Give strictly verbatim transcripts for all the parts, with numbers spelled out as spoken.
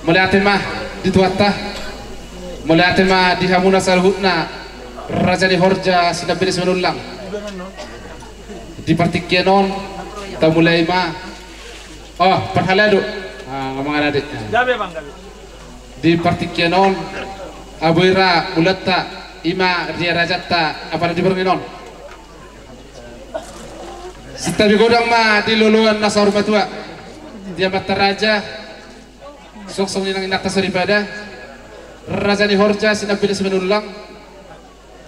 Mauliate ma di Tuhanta. Mauliate ma di hamuna saluhutna, raja ni horja Sinambela Simanullang. Di partingkian on, tamulai ma. Oh, parhalado. Ah, mangaradit. Gabe, Bang, gabe. Di partingkian on, aboi ra mulanta, ima ria rajanta, apala di borngin on. Sintabi godang ma di loloan na saur matua. Di amanta raja, suang songon i nang inanta soripada, raja ni horja Sinambela Simanullang,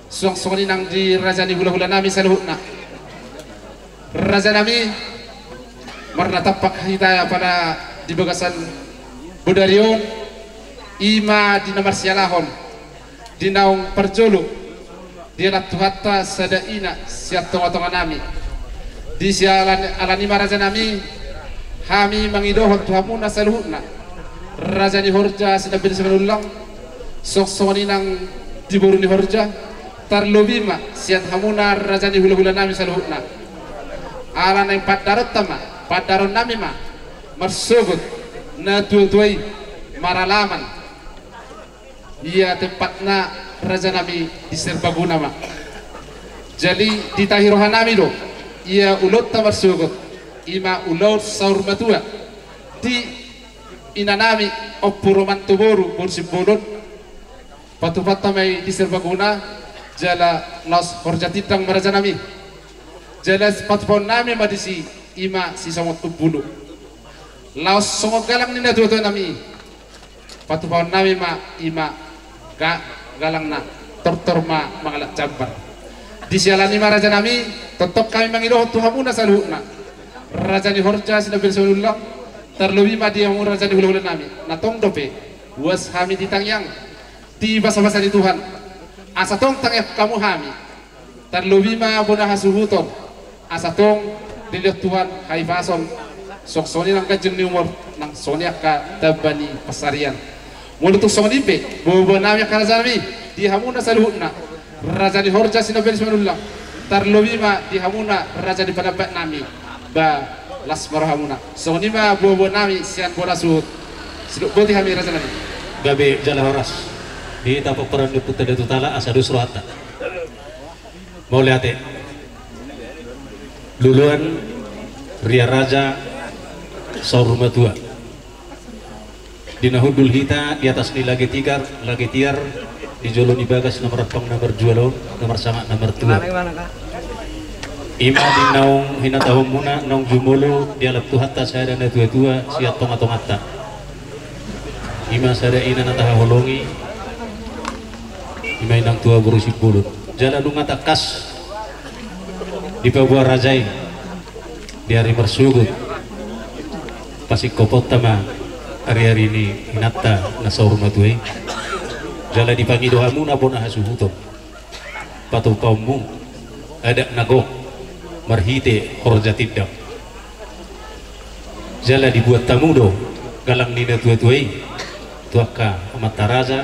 suang songon i nang di raja ni hulahula nami saluhutna. Raja nami, marnatampak hita apala di bagasan bodari on, ima di na marsialahon, di naung parjolo, dialap Tuhanta sada ina sian tongatonga nami. Di siala-, alani ma raja nami, hami mangidohon tu hamuna saluhutna, raja ni horja Sinambela Simanullang, suang songon i nang di boru ni horja, tarlobi ma sian hamuna raja ni hulahula nami saluhutna. Ala naeng pandaronta ma, pandaron nami ma, marsogot na tuatua i, maralaman. Ia tempatna raja nami di Serbaguna ma. Jadi ditahi roha nami do, ia ulaonta marsogot, ima ulaon saur matua. Di ina nami Ompu Romanto boru, boru Simbolon, patupanta ma i di Serbaguna, jala laos horja tindang ma raja nami. Jala patupaon nami ma disi, ima sisongon umbulu. Laos songon galang ni na tuatua nami. Patupaon nami ma ima ga-, galangna tortor ma mangalap jambar. Di siala ni i ma raja nami, tongtong hami mangidohon tu hamuna saluhutna, raja ni horja Sinambela Simanullang, tarlobi ma di hamu raja ni hulahula nami. Na tong dope, uas hami di tangiang, di basabasa ni Tuhan. Asa tong tangiang hamu hami. Tarlobi ma bona hasuhuton, asa tong dilehon Tuhan hahipason, suang songon i nang ganjang ni umur, nang songon i angka tamba ni pansarian. Molo tung songon i pe, boaboa nami angka raja nami, di hamuna saluhutna, raja ni horja Sinambela Simanullang, tarlobi ma di hamuna raja ni panambat nami, ba las ma rohamuna. Songon i ma boaboa nami sian bona suhut. Sidok boti hami raja nami. Gabe jala horas. Hita pomparan ni Ompunta Datu Tala, asa dos rohanta. Mauliate. Luluan, ria raja, saur matua. Di na hundul hita di atas ni lage tiar, lage tiar, di jolo ni bagas na marampang na marjual on, na marsangap na martua. Ima di naung hinatahonmuna, naung jumolo dialap Tuhanta sada na tuatua sian tongatonganta. Ima sada ina na tahaholongi, ima inang tua boru Simbolon. Jala nunga tangkas dipaboa raja i di ari marsogot. Pasingkoponta ma ariari ni inanta na saur matua i. Jala dipangido hamuna bona hasuhuton. Patupaonmu adat na gok marhite horja tindang. Jala dibuat hamu do galang ni na tuatua i tu angka amanta raja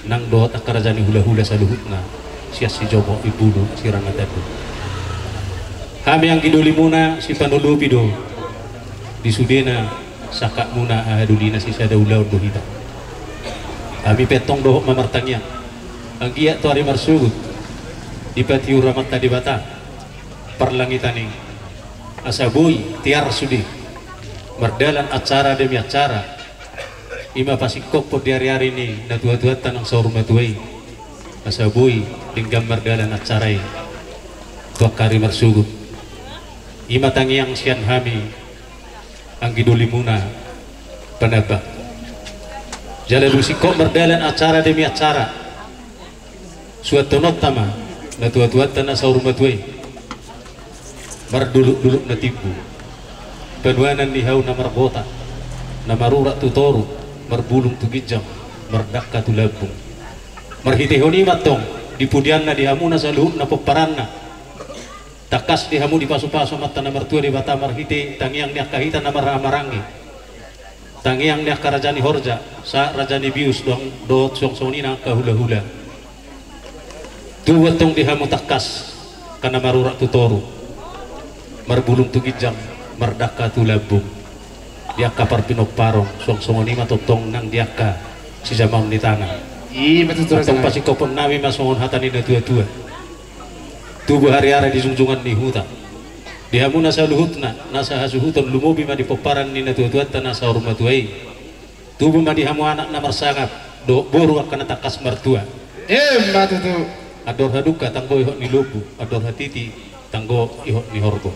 nang dohot angka raja ni hulahula saluhutna, sian sijomo, imbulu, sirang na tanduk. Hami anggi dolimuna sipanolopi do di sudena sangkapmuna, aha doli na sisada ulaon do hita. Hami pe antong dohot ma martangiang, anggiat tu ari marsogot dipatiur Amanta Debata parlangitan i, asa boi tiar sude mardalan acara demi acara. Ima pasingkophon di ariari ni na tuatuanta nang saur matua i, asa boi denggan mardalan acara i tu angka ari marsogot. Ima tangiang sian hami anggi dolimuna panambak. Jala dung singkop mardalan acara demi acara, suanhononta ma na tuatuanta na saur matua i, mardolokdolok na timbo, panuanan ni hau na marbota, na marurat tu toru, marbulung tu ginjang, mardangka tu lambung. Marhitehon i ma antong di pudianna di hamuna saluhutna pomparanna. Tangkas di hamu dipasupasu Amanta na martua Debata marhite tangiang ni angka hita na marhahamaranggi. Tangiang ni angka raja ni horja, sahat raja ni bius, dohot suang songon i nang angka hulahula. Tubu antong di hamu tangkas angka na marurat tu toru, marbulung tu ginjang, mardangka tu lambung. Di angka parpinomparon, suang songon i ma tongtong nang di angka sijamaon ni tangan. Antong pasingkophon nami ma songon hata ni natuatua. Tubu hariara di jungjungan ni huta. Di hamuna saluhutna, nasa hasuhuton lumobi ma di pomparan ni natuatuanta na saur matua i. Tubu ma di hamu anak na marsangap, dohot boru angka na tangkas martua. Emma tutu. Andor hadungka tanggo ihot ni lombu, andor hatiti tanggo ihot ni horbo.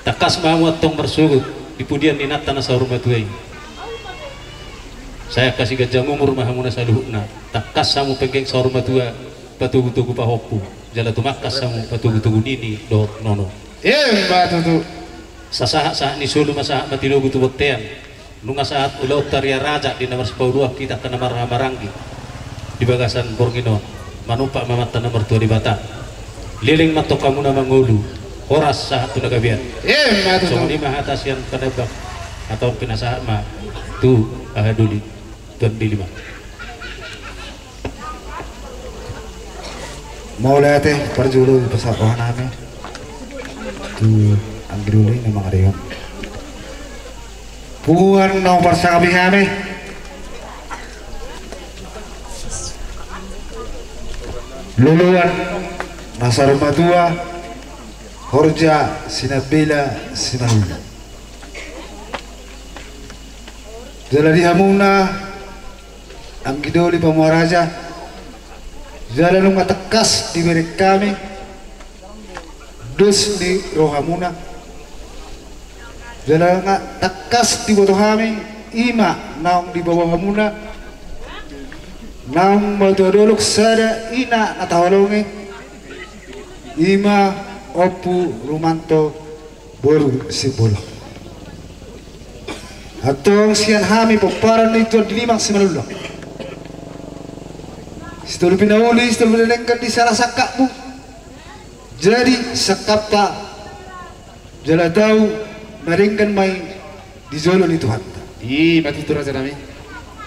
Tangkas ma hamu antong marsogot di pudian ni inanta na saur matua i. Sai angka siganjang umur ma hamuna saluhutna. Tangkas hamu penggeng saur matua, patogutogu pahompu, jala tumangkas hamu patogutogu nini dohot nono. Emma tutu. Sasahatsahat ni solu ma sahat matilogu tu bontean. Nunga sahat ulaonta riaraja di na marsipaoloan hita angka na marhahamaranggi di bagasan borngin on, manumpak ma Amanta na martua Debata. Leleng ma antong hamuna mangolu, horas sahat tu na gabean. Emma tutu. Songon i ma hata sian panambang, hata on pinasahat ma tu aha doli, tuan dili ma. Mauliate, parjolo pasahat roha nami tu anggi doli na mangadehon. Punguan na huparsangapi hami, loloan na saur matua, horja Sinambela Simanullang. Jala di hamuna anggi doli pamoa raja, jala nunga tangkas dibereng hami dos ni rohamuna, jala nunga tangkas diboto hami, i ma naung diboto hamuna, naung matua dolok sada ina na taholongi, i ma Ompu Rumanto boru Simbolon. Antong sian hami pomparan ni Tuan Dilimang Simanullang, sitolu pinauli, sitolu pinadenggan di sala sangkapmu, jadi sangkapta, jala tau na denggan ma i di jolo ni Tuhanta. I ma tutu, raja nami.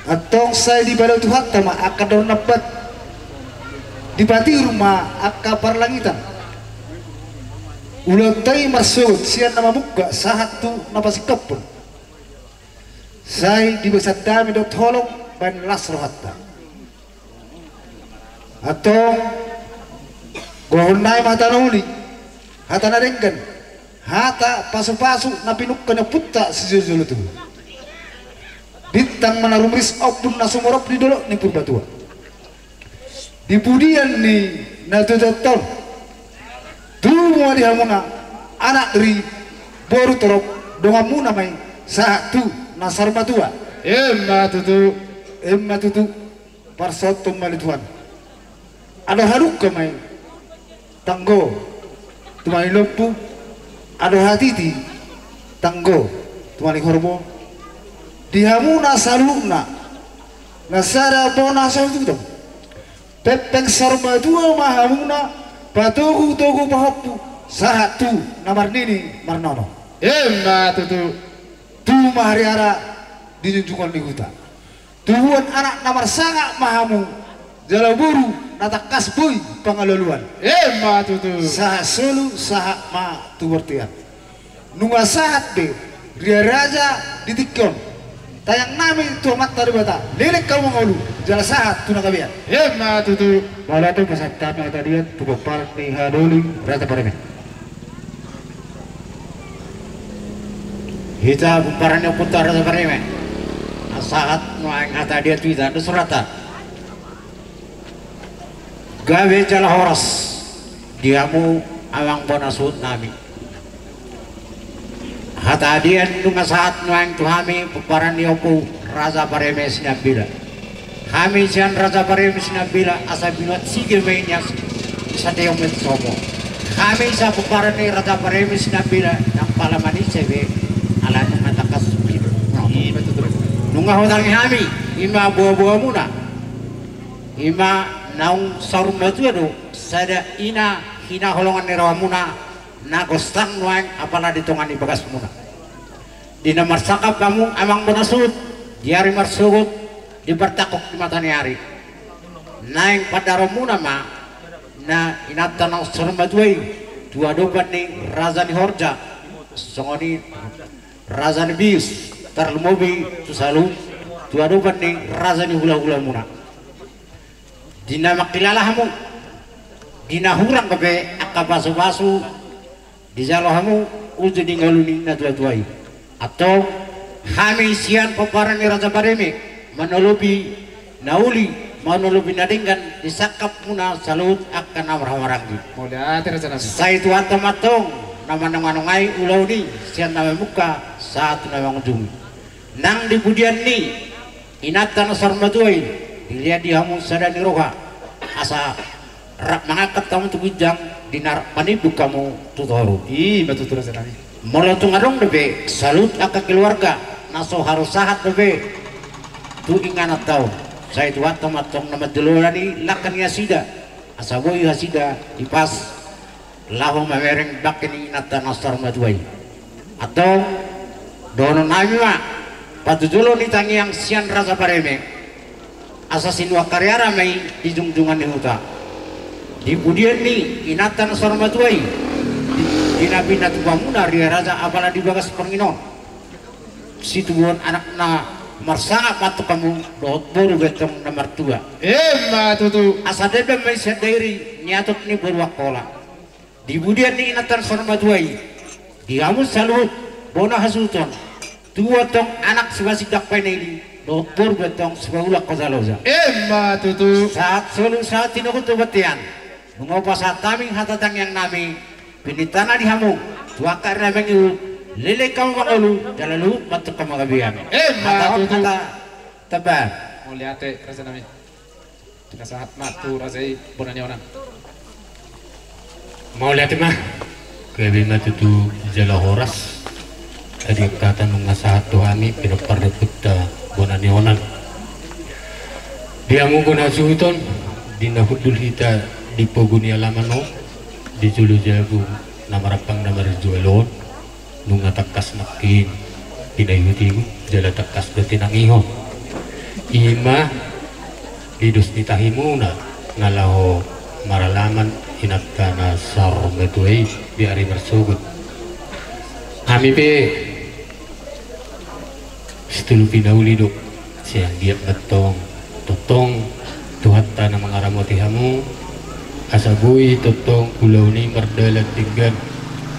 Antong sai dipalua Tuhanta ma angka dalan na umpat, dipatiur ma angka parlangitan. Ulaonta i marsogot sian na mamungka sahat tu na pasingkophon. Sai dibasaon hami dohot holong bahen las rohanta. Antong, gohon nai ma hata na uli, hata na denggan, hata pasupasu na pinungka ni ompunta sijolojolo tubu. Bintang ma na rumiris, ombun na sumorop di dolok ni Purbatua. Di pudian ni natuatuanta on, tubu ma di hamuna anak ri boru torop, donganmuna ma i sahat tu na saur matua. Emma tutu. Emma tutu. Parsauton ma di Tuhan. Andor hadungka ma i, tanggo tumangihon lombu, andor hatiti, tanggo tumangihon horbo. Di hamuna saluhutna na sada bona sahuthuton, pengpeng saur matua ma hamuna, patogutogu pahompu sahat tu na marnini marnono. Emma tutu. Tubu ma hariara di junjungan ni huta. Tubuan anak na marsangap ma hamu, jala boru na tangkas boi pangalualuan. Emma tutu. Sahat solu, sahat ma tu bontean. Nunga sahat be riaraja di tingki on. Tangiang nami tu Amanta Debata, leleng hamu mangolu, jala sahat tu na gabean. Emma tutu. Mauliate, pasahat hami hata dian tu pomparan ni haha doli, Raja Pareme. Hita pomparan ni ompunta Raja Pareme, na sahat nuaeng hata dian tu hita, dos rohanta. Gabe jala horas di hamu amang bona suhut nami. Hata dian nunga sahat nuaeng tu hami pomparan ni Ompu Raja Pareme Sinambela. Hami sian Raja Pareme Sinambela asa binuat sige ma i nian, sandehon ma i tu sopo. Hami sian pomparan ni Raja Pareme Sinambela ndang pala manise be, ala nunga tangkas. Nunga hutangi hami, i ma boaboamuna. Ima naung saur matua do sada ina hinaholongan ni rohamuna na gostang nuaeng apala di tonga ni bagasmuna. Di na marsangkap hamu amang bona suhut di ari marsogot di partangkok ni mata ni ari. Naeng pandarohonmuna ma na inanta na saur matua i tu adopan ni raja ni horja songon i raja ni bius, tarlumobi tu saluhut tu adopan ni raja ni hulahulamuna. Di na mangkilala hamu di na hurang dope angka pasupasu dijalo hamu uju di ngolu ni natuatua i. Antong hami sian pomparan ni Raja Bareme manolopi na uli, manolopi na denggan di sangkapmuna saluhut angka na marhahamaranggi. Mauliate raja nami. Sai Tuhanta ma antong na manonganongai ulaon i sian na mamungka sahat tu na mangujungi. Nang di pudian ni inanta na saur matua i, dilehon di hamu sada ni roha asa rap mangangkat hamu tu ginjang di na rap manimbung hamu tu toru. I ma tutu raja nami. Molo tung adong dope saluhut angka keluarga na so haru sahat dope tu ingananta on, sai Tuhanta ma antong na manjoloani langka ni nasida asa boi nasida dipas laho mamereng bangke ni inanta na saur matua i. Antong dohonon nami ma, pajojolo ni tangiang sian Raja Bareme asa sinuan kariara ma i di jungjungan ni huta. Di pudian ni inanta na saur matua i, di, di na pinatupa muna ria raja apala di bagas parngin on, situbuhon anak na marsangap ma antong hamu dohot boru be antong na martua. Emma tutu. Asa dendam ma i sian dairi ni atok ni boru Angkola. Di pudian ni inanta na saur matua i, di hamu saluhut bona hasuhuton, tubu antong anak sipasindak painaili dohot boru be antong sipaulak hojaloja. Emma tutu. Sahat solu sahat tinogu tu bontean. Nunga hupasahat hami hata tangiang nami pinintana di hamu tu angka ari na mangihut, leleng hamu mangolu jala luhut ma antong hamu gabe hami. Emma tutu. Hata on hata tambahan. Mauliate raja nami. Nunga sahat ma tu raja i bona ni onan. Mauliate ma. Gabe ma tutu jala horas. Adi angka hata nunga sahat tu hami pinompar ni ompunta bona ni onan. Di hamu bona hasuhuton, di na hundul hita di pogu ni alaman on, di jolo jabu na marampang na marjual on, nunga tangkas nangkin pinaihutihut jala tangkas do tinangihon. Ima di dos ni tahimuna na laho maralaman inanta na saur matua i di ari marsogot. Hami pe situlu pinauli do. Sai anggiat ma antong tongtong Tuhanta na mangaramoti hamu asa boi tongtong ulaon i mardalan denggan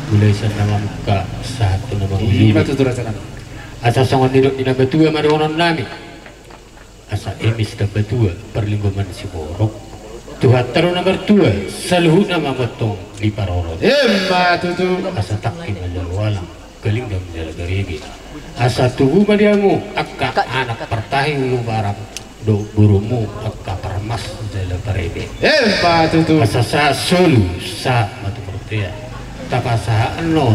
mulai sian na mamungka sahat tu na mangujungi. Ima tutu raja nami. Asa songon nidok ni na matua ma dohonon nami. Asa emis tamba tua parlinggoman siborok. Tuhanta do na martua saluhutna ma antong diparorot. Emma tutu. Asa tangki ma jala ualang, galinggam jala garege. Asa tubu ma di hamu angka anak partahi ulu parang dohot borumu angka parmas jala pareme. Emma tutu. Asa sahat solu sahat ma tu bontean. Tapasahat annon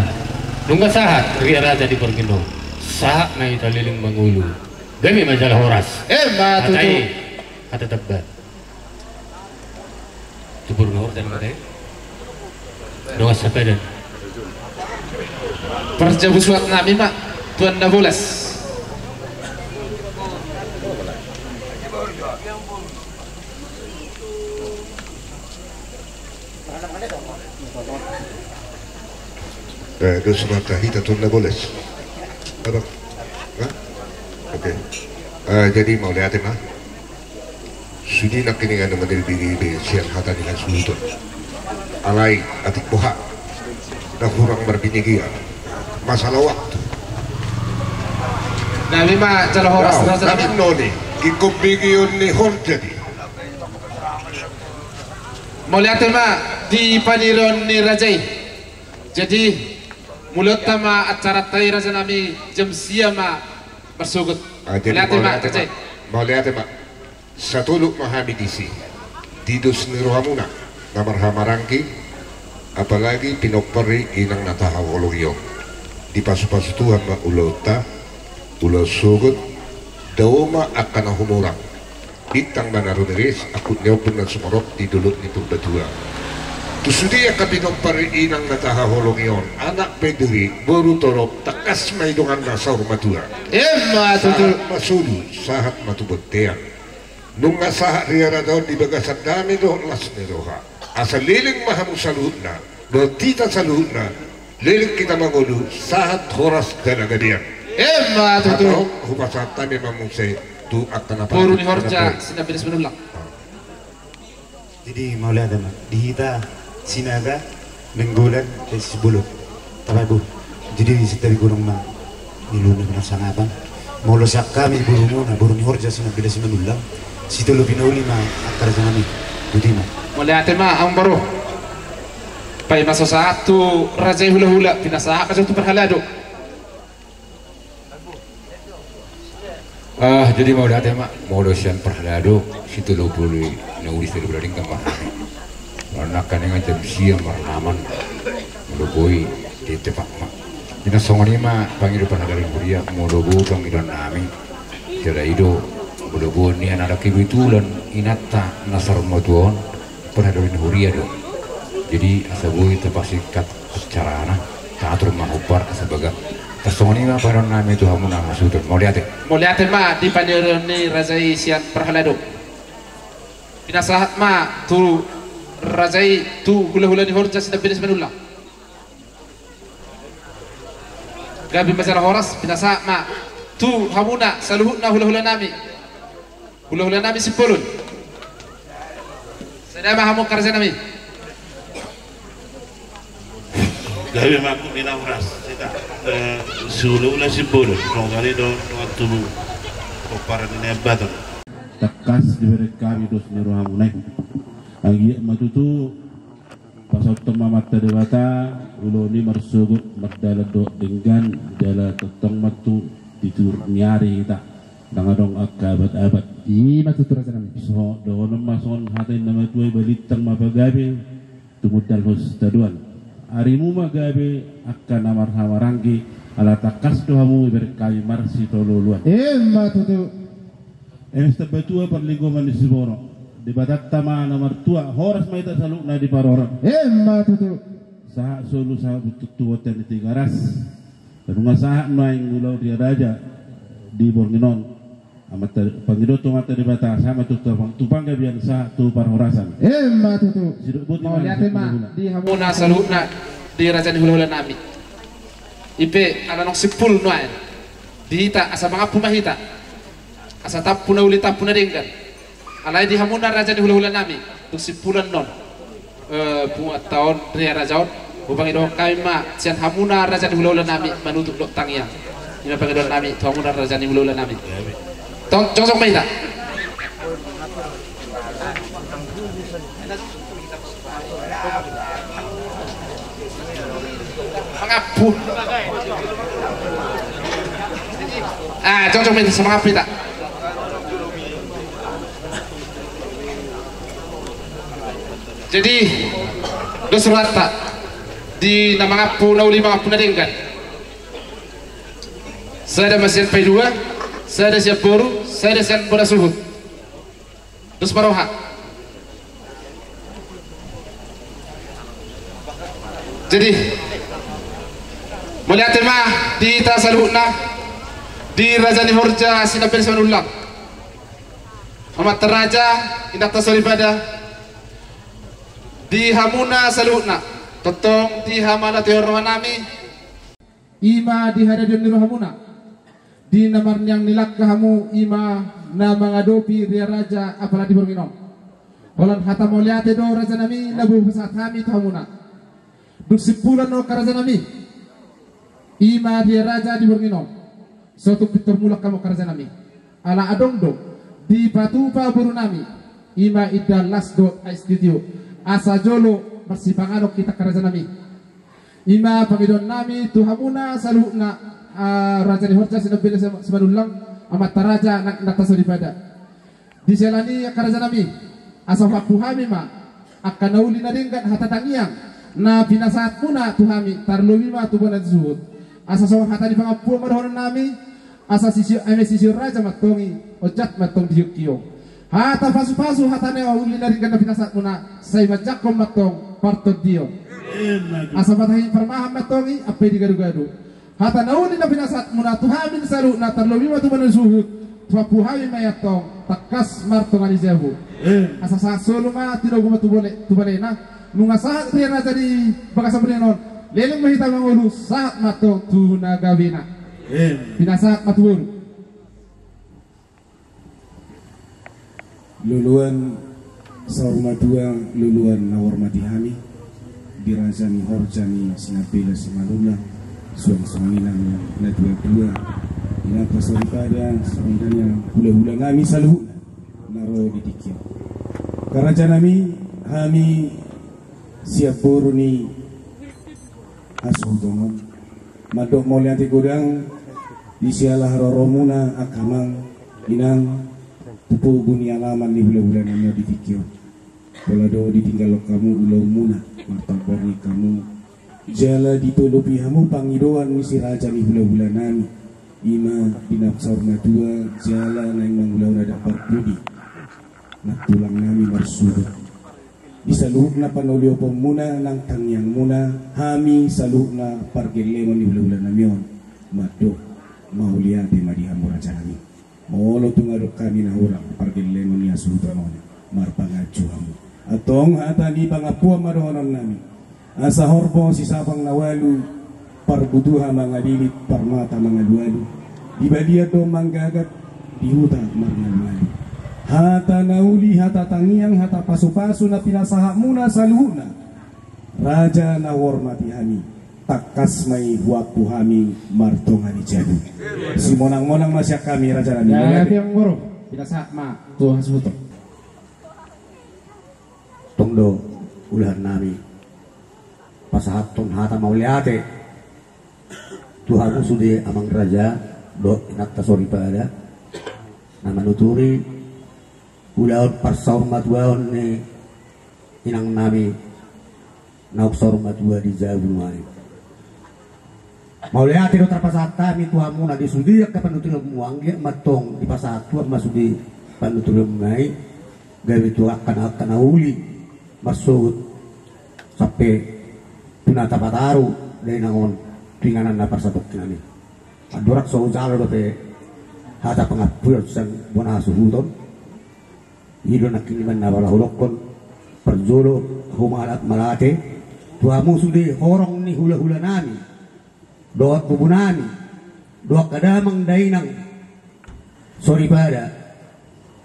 nunga sahat ria raja di parngin on, sahat ma hita leleng mangolu. Gabe ma jala horas. Emma tutu. Hata i hata tamba. Tu boru na horja nama te. Dongan sapadan. Parjabu suhat nami ma Tuan Nabolas. Eh, dos ma angka hita Tuan Nabolas. Abang. Hah? Oke. Eh, jadi mauliate ma. Sude nangkiningan na mangalbigilbi sian hata ni hasuhuton. Alai atik boha na hurang marbinege ia masalah waktu. Nami ma jala horas. Nami noni ingkon begeon ni horja di. Mauliate ma di panirion ni raja i. Jadi mulai utama acara tai raja nami jam sia ma marsogot. Mauliate ma raja i. Mauliate ma. Satolop ma hami disi di dos ni rohamuna na marhamaranggi, apalagi pinompar ni inang na tahaholongi on. Dipasupasu Tuhan ma ulaonta, ulaon sogot, dao ma angka na humurang. Bintang ma na rumiris, angkut ni ombun na sumorop di dolok ni Purbatua. Tu sude angka pinompar inang na tahaholongi on, anak pe diri, boru torop, tangkas ma i donganna saur matua. Emma tutu. Sahat ma solu, sahat ma tu bontean. Nunga sahat riaraja on di bagasan dame dohot las ni roha. Asa leleng ma hamu saluhutna, dohot hita saluhutna, leleng hita mangolu, sahat horas jala gabe. Emma tutu. Hupasahat hami ma muse tu angka na boru ni Horja Sinambeles Manullang. Jadi mauliate ma di hita Sinaga, Nainggolan, Sibolon. Tapabu. Jadi santabi godang ma niluhut na pinarsangapon. Molo sian hami borumuna, boru ni Horja Sinambeles Manullang, sitolopi na uli ma angka raja nami. Botima. Mauliate ma amang boru. Paima so sahat tu raja i hulahula, pinasahat ma jo tu parhalado. Ah, jadi mauliate ma, molo sian parhalado, sitolopi na uli sitolopi na denggan ma hami. Molo nangkaningan jam sia marnaman, molo boi, di tepak ma. Jadi songon i ma pangido parhalado ni huria, molo boi pangidoan nami. Jala i do, molo boi nian ala kebetulan, inanta na saur matua on, parhalado ni huria do. Jadi asa boi tapasingkat acarana, taatur ma hombar asa bagak. Tarsongon i ma pangidoan nami tu hamu na masuda. Mauliate. Mauliate ma di pangidoan ni raja i sian parhalado. Pinasahat ma tu raja i tu hulahula ni Horja Sinambeles Manullang. Gabe ma jala horas, pinasahat ma tu hamuna saluhutna hulahula nami. Hulahula nami Simbolon. Sada ma hamu angka raja nami. Gabe ma angkup ni na horas, hita, eh, sihulahula Simbolon, songon i do, songon tubu, pomparan ni Naimbaton. Tangkas dibereng hami dos ni rohamuna i. Anggiat ma tutu, pasahathon ma Amanta Debata, ulaon i marsogot, mardalan dohot denggan, jala tongtong ma tutu di tiur ni ari hita. Ndang adong angka abat-abat. I ma tutu raja nami. So, dohonon ma songon hata ni na matua i, balintang ma pagabe, tumundalhon sitadoan. Arimu ma gabe angka na marhahamaranggi, ala tangkas do hamu ibereng hami marsitolooloan. Emma tutu. Eme Sitambatua parlinggoman ni siborok. Debatanta ma na martua, horas ma hita saluhutna diparorot. Emma tutu. Sahat solu sahat buntut tu bontean ni Tigaras. Nunga sahat nuaeng ulaon riaraja di borngin on. Amanta, pangidoan tu Amanta Debata, sahat ma tu, tu panggabean, sahat tu parhorasan. Emma tutu. Sidok boti ma. Mauliate ma di hamuna saluhutna di raja ni hulahula nami. I pe ala naung simpul nuaeng di hita, asa mangampu ma hita. Asa tampu na uli, tampu na denggan. Alai di hamuna raja ni hulahula nami, tu simpulan on, eh, punguanta on, riaraja on, hupangidohon hami ma sian hamuna raja ni hulahula nami manutup dohot tangiang. I ma pangidoan nami tu hamuna raja ni hulahula nami. Tong, jongjong ma hita. Mangampu. Ah, jongjong ma hita, asa mangampu hita. Jadi, dos rohanta di na mangampu na uli, mangampu na denggan. Sada ma sian paidua, sada sian boru, sada sian bona suhut. Dos ma roha. Jadi, mauliate ma di hita saluhutna, di raja ni horja Sinambeles Manullang, amanta raja, inanta soripada, di hamuna saluhutna, tongtong di hamalatuion roha nami. I ma di hadadion ni rohamuna, di na marniang ni langka hamu, i ma na mangadopi riaraja apala di borngin on. Holan hata mauliate do, raja nami, na boi hupasahat hami tu hamuna. Dung simpulan on, raja nami, i ma riaraja di borngin on, so tung pintor mulak hamu, raja nami. Ala adong do dipatupa boru nami, i ma indahan las dohot ais tio-tio, asa jolo marsipanganon hita, raja nami. I ma pangidoan nami tu hamuna saluhutna, ah, raja ni horja Sinambeles Manullang, amanta raja nang inanta soripada. Di siala ni i, raja nami, asa huampu hami ma angka na uli na denggan, hata tangiang na pinasahatmuna tu hami, tarlobi ma tu bona ni suhut. Asa songon hata ni pangampuon ma dohonon nami, asa sisio, eme sisio raja ma antong i, onjat ma antong dihiong-hiong. Hata pasupasu, hata na uli na denggan na pinasahatmuna, sai manjangkon ma antong partondion. Asa matahi parmahan ma antong i, ampe di gadugadu. Hata na uli na pinasahatmuna tu hami saluhutna, tarlobi ma tu bona ni suhut, tu pampu hami ma i antong, tangkas martonga ni jabu. Asa sahat solu ma, tinogu ma tu bale, tu balena. Nunga sahat ria na jadi bagasan bere on, leleng ma hita mangolu, sahat ma antong tu na gabena. Pinasahat ma tu boru. Loloan saur matua, loloan na huhormati hami, di raja ni horja ni Sinambela Simanullang, suang songon i nang na tuatua, inanta soripada, songon i nang hulahula nami saluhutna na ro di tingki on. Angka raja nami, hami sian boru ni hasuhuton on, mandok mauliate godang di siala haroromuna angka amang inang, tu pogu ni alaman ni hulahula nami on di tingki on. Pola do ditinggalhon hamu ulaonmuna, martongkor ni hamu, jala ditolopi hamu pangidoan ni si raja ni hulahula nami, i ma di na saur matua jala naeng mangulahon adat parpudi, nantulang nami marsuhut. Di saluhutna panolihonmuna nang tangiangmuna, hami saluhutna pargellengon ni hulahula nami on, mandok mauliate ma di hamu raja nami. Molo tung adong hami na hurang pargellengon ni hasuhuton on, marpanganju hamu. Antong hata ni pangampuon ma dohonon nami. Asa horbo sisapang na ualu, parbutuha mangalilit, parmata mangalualu. Di balian do manggagat, di huta marngalualu. Hata na uli, hata tangiang, hata pasupasu na pinasahatmuna saluhutna, raja na huhormati hami, tangkas ma i huampu hami martonga ni jabu. Simonangmonang ma sian hami raja nami. Pinasahat ma tu hasuhuton. Tong do ulaon nami pasahathon hata mauliate tu hamu sude amang raja dohot inanta soripada na manuturi ulaon parsaurmatuaon ni inang nami naung saurmatua di jabu nuaeng. Mauliate do tarpasahat hami tu hamuna di sude angka panuturonmuna, anggiat ma antong dipasahat Tuhan ma sude panuturonmuna i, gabe tu angka na, angka na uli marsogot sampe tu na tapataru dainang on tu inganan na parsatongkinan i. Andorang so hujalo dope hata pangampuon sian bona hasuhuton, i do nangkin i ma na pala hudokkon. Parjolo humanat mauliate tu hamu sude horong ni hulahula nami dohot bubu nami dohot angka damang dainang soripada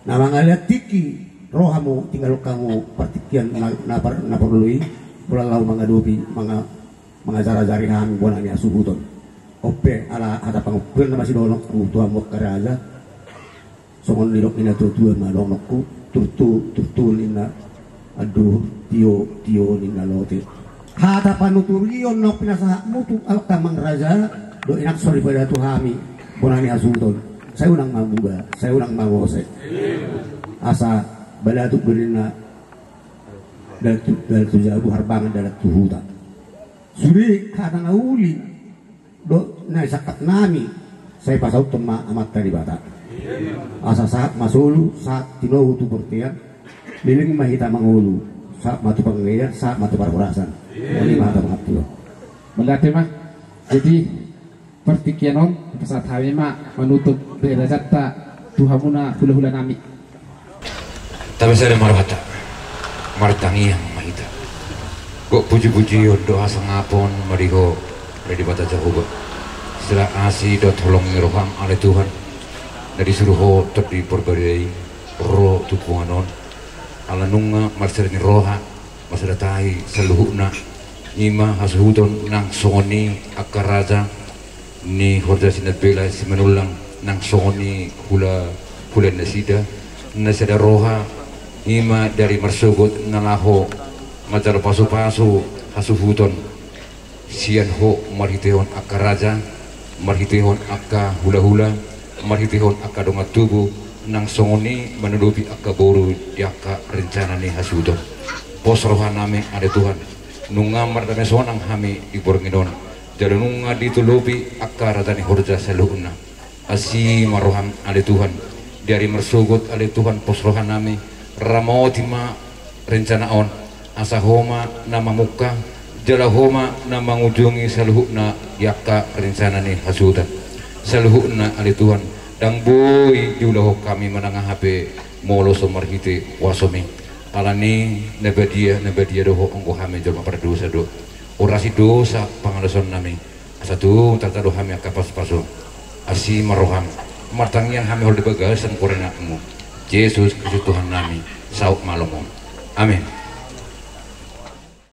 na mangalean tingki, ro hamu tinggalhon hamu partingkian na, na par-, na porlu i, pola laho mangadopi, manga-, mangajarajari hami bona ni hasuhuton. On pe ala hata pangampuon nama sidohononku tu hamu angka raja. Songon nidok ni natuatua ma dohononku, turtu, turtu ninna anduhur, tio, tio ninna lote. Hata panuturion naung pinasahatmu tu angka amang raja dohot inang soripada tu hami bona ni hasuhuton, sai unang mamuba, sai unang mangose. Asa balatuk do ninna dalan tu, dalan tu jabu, harbangan dalan tu huta. Sude hata na uli dohot na isangkap nami, sai pasauthon ma Amanta Debata. Asa sahat ma solu, sahat tinogu tu bontean, leleng ma hita mangolu, sahat ma tu panggabean, sahat ma tu parhorasan. Songon i ma hata pangampuon. Mauliate ma. Jadi partingkian on pasahat hami ma manutup bere rajanta tu hamuna hulahula nami. Tapasada ma rohanta, martangiang ma hita. Gok pujipujion dohot hasangapon ma di Ho, ale Debata Jahowa. Sila asi dohot holong ni roham ale Tuhan, na disuru Ho Tondi Porbadia i ro tu punguan on. Ala nunga marsada ni roha, marsada tahi saluhutna, i ma hasuhuton nang songon i angka raja ni horja Sinambela Simanullang nang songon i hula, hula nasida, na sada roha, i ma dari marsogot na laho manjalo pasupasu hasuhuton sian Ho marhitehon angka raja, marhitehon angka hulahula, marhitehon angka dongan tubu, nang songon i manudupi angka boru di angka rencana ni hasuhuton. Pos roha nami ale Tuhan, nunga mardame sonang hami di borngin on, jala nunga ditolopi angka raja ni horja saluhutna. Asi ma roham ale Tuhan, Jadi marsogot ale Tuhan pos rohanami, ramoti ma rencana on, asa Ho ma na mamungka, jala Ho ma na mangujungi saluhutna di angka rencana ni hasuhuton. Saluhutna ale Tuhan, ndang boi diulahon hami manang aha pe molo so marhite kuasomi. Alani na badia, na badia do Ho, anggo hami jolma pardosa do. Urasi dosa pangalaosion nami. Asa tung tartado hami angka pasupasu. Asi ma roham. Martangiang hami holan di bagasan goranak-Mu, Jesus Kristus Tuhan nami, saut ma lomo. Amin.